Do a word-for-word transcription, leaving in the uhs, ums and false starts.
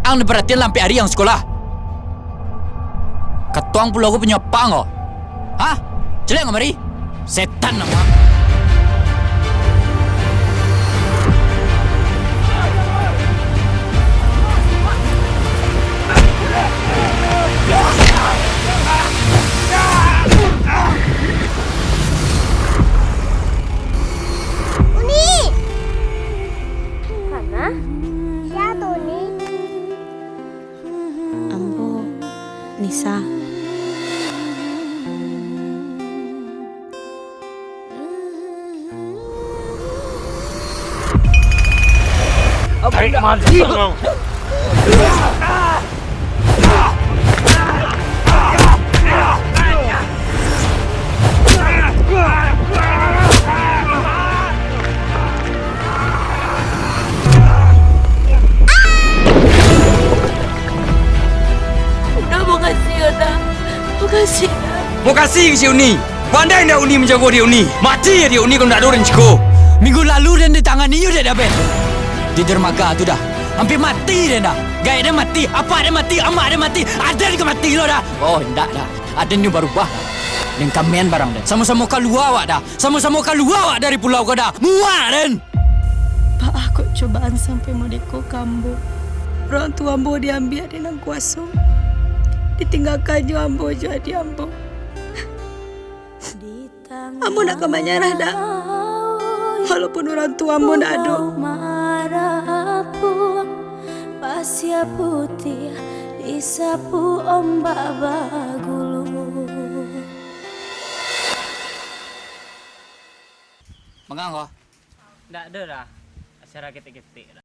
Ang diparatian lampek ari ang sakolah. Katuang pulo ko punyo apak ang ko? Hah? Caliak kamari! Setan ang! Uni! Kana? Sia tu, Uni? Ambo, Nisa. Tarik mati, Bang. Uda, makasih, Uda. Makasih, Uda. Makasih ka si Uni. Pandai ndak Uni manjago adiak Uni? Mati adiak Uni kalau ndak ado den siko. Minggu lalu den ditangani jo dek Daben. Di dermaga tu dah. Ampia mati den dah. Gaek den mati, apak den mati, amak den mati, aden ka mati lo dah. Oh, indak dah. Aden nyo barubah dah. Den kamen barang den. Samo-samo kalua awak dah. Samo-samo kalua awak dari pulau ko dah. Muak den! Baa kok cobaan sampai modeko ka ambo? Urang tuo ambo diambiak dek nan kuaso, ditinggakannyo ambo jo adiak ambo. Ambo ndak ka manyarah doh, walaupun urang tuo ambo ndak ado. Pasir putiah disapu ombak bagulu. Mangang ko? Ndak ado doh, acara ketek-ketek.